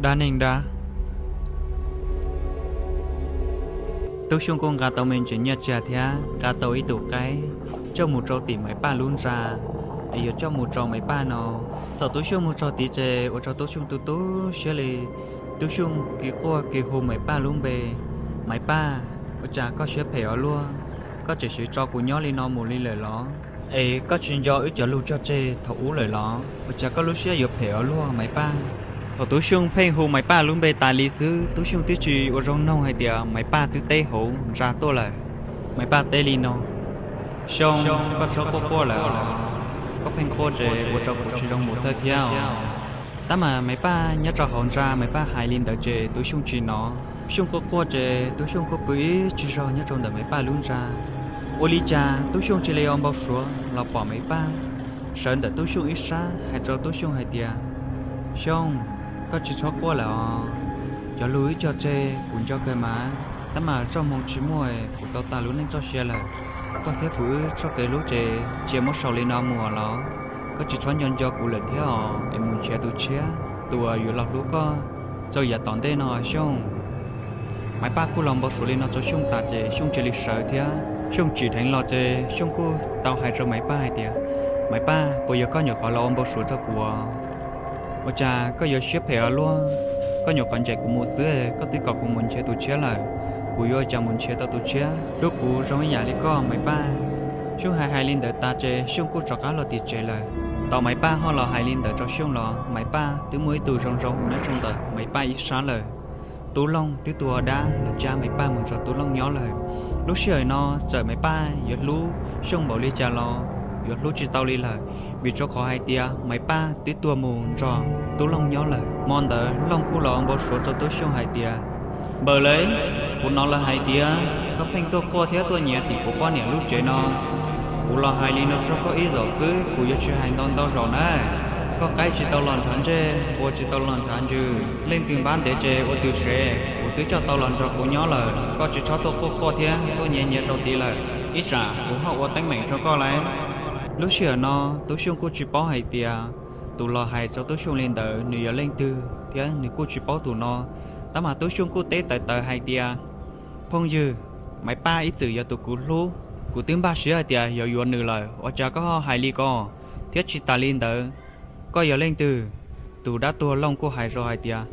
Dab neeg dab. Tub Xyooj kuj nqa tau me ntsis nyiaj txiag thiab nqa tau ib tug qaib coj mus rau tim Maiv Paj lub ntxa, es yuav coj mus rau Maiv Paj no. Thaum Tub Xyooj mus txog tid ces ua rau Tub Xyooj tu tu siab li. Tub Xyooj kiv quaj kiv hu Maiv Paj lub npe. Maiv Paj, ua cas koj siab phem ua luaj? Koj tseem siv tso kuv nyob li no mus li lawm los? Es koj tsis nco wb cov lus cog tseg thaum ub lawm los? Ua cas koj lub siab yuav phem ua luaj Maiv Paj? Thaum Tub Xyooj pheej hu Maiv Paj lub npe tas li xwb, Tub Xyooj twb tsis ua zoo noog hais tias Maiv Paj twb teb hauv ntxa tuaj lawm. Maiv Paj teb li no: Xyooj, koj txhob quaj quaj lawm os. Koj pheej quaj ces ua rau kuv tsis zoo mus thawj thiab os. Tab mas Maiv Paj nyob rau hauv ntxa, Maiv Paj hais li ntawd ces Tub Xyooj tsis hnov. Tub Xyooj quaj quaj ces Tub Xyooj kuj pw ib tsig zog nyob rau ntawm Maiv Paj lub ntxa. Ua li cas Tub Xyooj cia li ua npau suav los pom Maiv Paj sawv ntawm Tub Xyooj ib sab hais rau Tub Xyooj hais tias: Xyooj, koj tsis txhob quaj lawm os. Cov lus wb cog tseg kuv nco kawg mas, tab mas txoj hmoo tsis muaj, kuv tau tas lub neej txoj sia lawm. Koj thiab kuv wb txoj kev hlub ces cia muab sau li no mus los. Koj tsis txhob nco nco kuv lawm thiab os, es mus nrhiav tus tshiab, tus uas yuav los hlub koj rau yav tom ntej no Xyooj. Maiv Paj kuj los npau suav li no rau Xyooj tas ces Xyooj cia li sawv thiab Xyooj tsim dheev los ces Xyooj kuj tau hais rau Maiv Paj hais tias: Maiv Paj, puas yog koj nyuam qhuav los ua npau suav rau kuv os? Ua cas koj yuav siab phem ua luaj? Koj nyuam qhuav ncaim kuv mus xwb, koj twb kom kuv mus nrhiav tus tshiab lawm. Kuv yuav ua cas mus nrhiav tau tus tshiab hlub kuv zoo ib yam li koj Maiv Paj? Xyooj hais hais li ntawd tas ces Xyooj kuj rov qab los tim tsev lawm. Thaum Maiv Paj ho los hais li ntawd rau Xyooj los Maiv Paj twb muaj ib tug zoo zoo nyob rau ntawm Maiv Paj ib sab lawm. Tub Looj twb tua dab los cab Maiv Paj mus nrog Tub Looj nyob lawm. Lub sij hawm no txawm Maiv Paj yuav hlub Xyooj npaum li cas los yuav hlub tsis tau li lawm, vim rau qhov hais tias Maiv Paj twb tua mus nrog Tub Looj nyob lawm. Hmo ntawd Looj kuj los npau suav rau Tub Xyooj hais tias: Npawg lauj, kuv hnov lawv hais tias koj pheej tuaj quaj thiab tuaj nyiav tim kuv poj niam lub tsev no. Kuv los hais li no rau koj ib zaug xwb, kuv yuav tsis hais ntau ntau zaus na. Koj qaib tsis tau los nrhav ntsej, npua tsis tau los nrhav ntsws, leej twg npab ntev ces ua twg sev, kuv twb coj tau los nrog kuv nyob lawm, koj tsis txhob tuaj quaj quaj thiab tuaj nyiav nyiav rau tid lawm, ib tsam kuv ho ua teeb meem rau koj lauj. Lub sij hawm no Tub Xyooj kuj tsis paub hais tias tus los hais rau Tub Xyooj li ntawd nws yog leej twg thiab nws kuj tsis paub tus no. Tab mas Tub Xyooj kuj teb tawv tawv hais tias: Phooj ywg, Maiv Paj ib txwm yog tus kuv hlub, kuv twb npaj siab hais tias yuav yuav nws lawm, ua cas koj ho hais li ko? Thiab tsis tas li ntawd, koj yog leej twg? Tus dab tuag Looj kuj hais rau hais tias: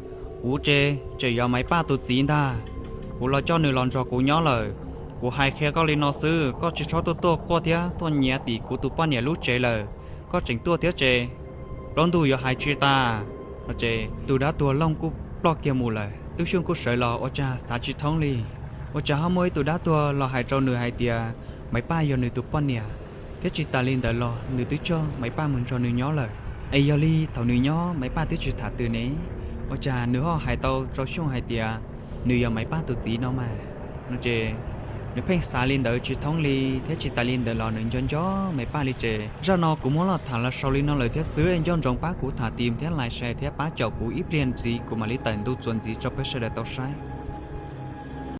Kuv ces tseem yog Maiv Paj tus txiv ntag. Kuv los coj nws los nrog kuv nyob lawm. Kuv hais qhia koj li no xwb, koj tsis txhob tuaj tuaj quaj thiab tuaj nyiav tim kuv tus poj niam lub tsev lawm. Koj tseem tuaj thiab ces plaub ntug yuav hais tsis tas. No ces tus dab tuag Looj kuj ploj kiag mus lawm. Tub Xyooj kuj sawv los ua cas xav tsis thoob li, ua cas ho muaj ib tug dab tuag los hais rau nws hais tias Maiv Paj yog nws tus poj niam, thiab tsis tas li ntawd los nws twb coj Maiv Paj mus nrog nws nyob lawm. Es yog li thaum nws nyob Maiv Paj twb tsis tham twg ne, ua cas nws ho hais tau rau Xyooj hais tias nws yog Maiv Paj tus txiv no mas? No ces nws pheej xav li ntawd tsis thoob li, thiab tsis tas li ntawd los nws nco nco Maiv Paj li ces. Zaj no kuv muab los tham los xaus li no lawm thiab xwb, nco ntsoov pab kuv tham tim thiab like share thiab pab caum kuv ib pliag ntxiv kuv mam li tawm ntu txuas ntxiv rau peb sawv daws tau saib.